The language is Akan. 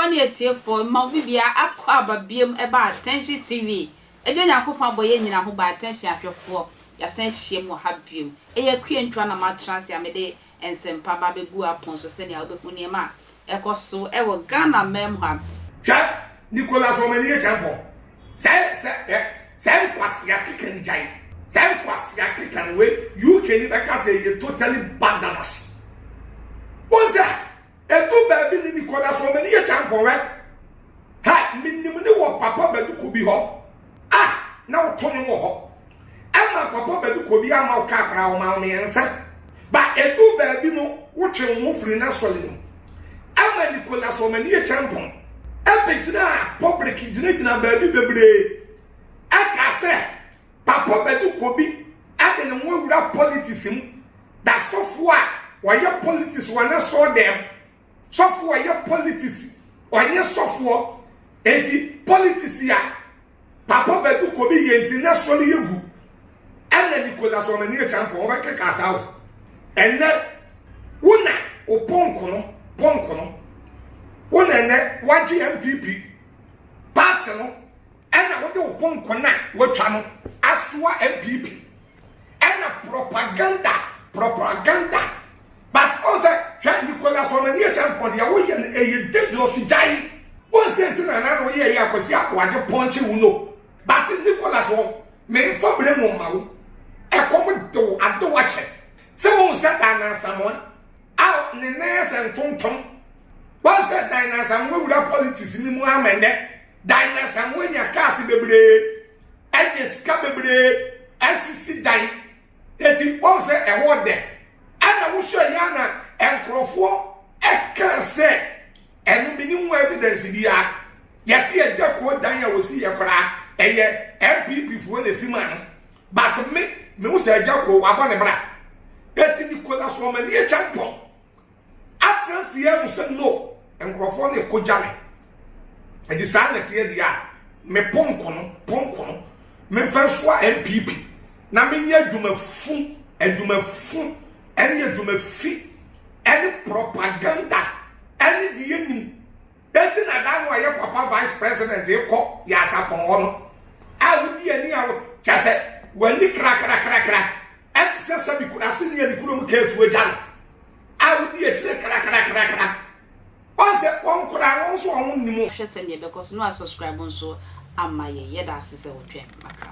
Ahwɛfoɔ ne atiefoɔ, mma obi biara akɔ aba biom ɛba Attention TV. Agya Onyankopɔn abɔ yɛn nyina ho ban Attention ahwɛfoɔ, yɛasan ahyiam wɔ ha biom. Ɛyɛ Akua Ntua na matena ase a mede nsɛmpa ba abɛgu w'apon so sɛnea wobɛhu nneɛma a ɛkɔ so wɔ Ghana man mu ha. Hwɛ Nicholas Omani Acheampong sɛ sɛ ɛ sɛ nkwasea keka ni gyae sɛ nkwasea keka no wei UK ni bɛka sɛ yɛ totally bandanas wɔn sɛ Edu baabi ne Nicolas wɔn ani yɛ kyampɔn wɛ. Ha, menim ne wɔ Papa Badu Kobi hɔ. Ah, na woto nwom wɔ hɔ. Ɛma Papa Badu Kobi ama wo kaa koraa ɔma wo mmiɛnsa. Ba edu baabi no wotwe wo ho firi n'asɔre no mu. Ɛma Nicolas wɔn ani yɛ kyampɔn. Ɛbɛgyinaa public gyinagyina baabi bebree. Ɛka sɛ Papa Badu Kobi de ne ho awura politics mu. Da sɔfo a ɔyɛ politics wɔ n'asɔɔ dɛm. Sɔfo a ɔyɛ politics, ɔnyɛ sɔfoɔ. Enti politics a Papa Badu Kobi yɛ nti n'asɔre yɛ gu. Ɛna Nicholas Omani Acheampong wɔbɛkeka saa o. Ɛnɛ wo na wo pɔnko no, pɔnko no. Wo na ɛnɛ wagye NPP party no ɛna wode wo pɔnkɔ no a watwa no asoa npp ɛna propaganda propaganda but ɔn sɛ hwɛ Nicolas Omani Acheampong deɛ woyɛ no ɛyɛ dangerous gyae wɔn sɛ nti na na woyɛ yɛ akwasi aboagye pɔnkye wo no but Nicolas wɔn memfa bere mu mma wo ɛkɔm de wo ade wakyɛ sɛ wɔn sɛ dan asamoa a ne nan sɛ ntontom wɔn sɛ dan asamoa wura politics ni mu ama nnɛ Dan na Asamoah anya cars bebree, anya sika bebree, asisi dan. Eti wɔn sɛ ɛhɔ dɛ. Ɛna wohwɛ yɛ na nkurɔfoɔ ɛka sɛ ɛno mini ho evidence biara. Yɛsi ɛgya kuo dan a wɔsi yɛ koraa ɛyɛ NPP foɔ na esi maa no. But me mehu sɛ ɛgya kuo wabɔ ne bra. Eti Nicholas Omani Acheampong Atena ase ahu sɛ no, nkurɔfoɔ no rekɔgya me. Ɛde saa na ɛteɛ deɛ a, me pɔnkɔ no, pɔnkɔ no, memfa nsoa NPP na menyɛ adwumafu, adwumafu, ɛne adwumafi, ɛne propaganda, ɛne deɛ yɛnim. Eti na da no a yɛ papa vice president rekɔ yɛ asapɔn hɔ no, a wodi ani a kyɛ sɛ w'ani krakrakrakra ɛte sɛ sɛbi kurase ni a ne kurom kaa tu agya no a wodi akyire krakrakrakra. Wɔn sɛ wɔn koraa wɔn nso wɔn nnim. Hwɛ sɛnea ɛbɛkɔ so na wa subscribe nso ama yɛn. Yɛda ase sɛ wotwɛn makra.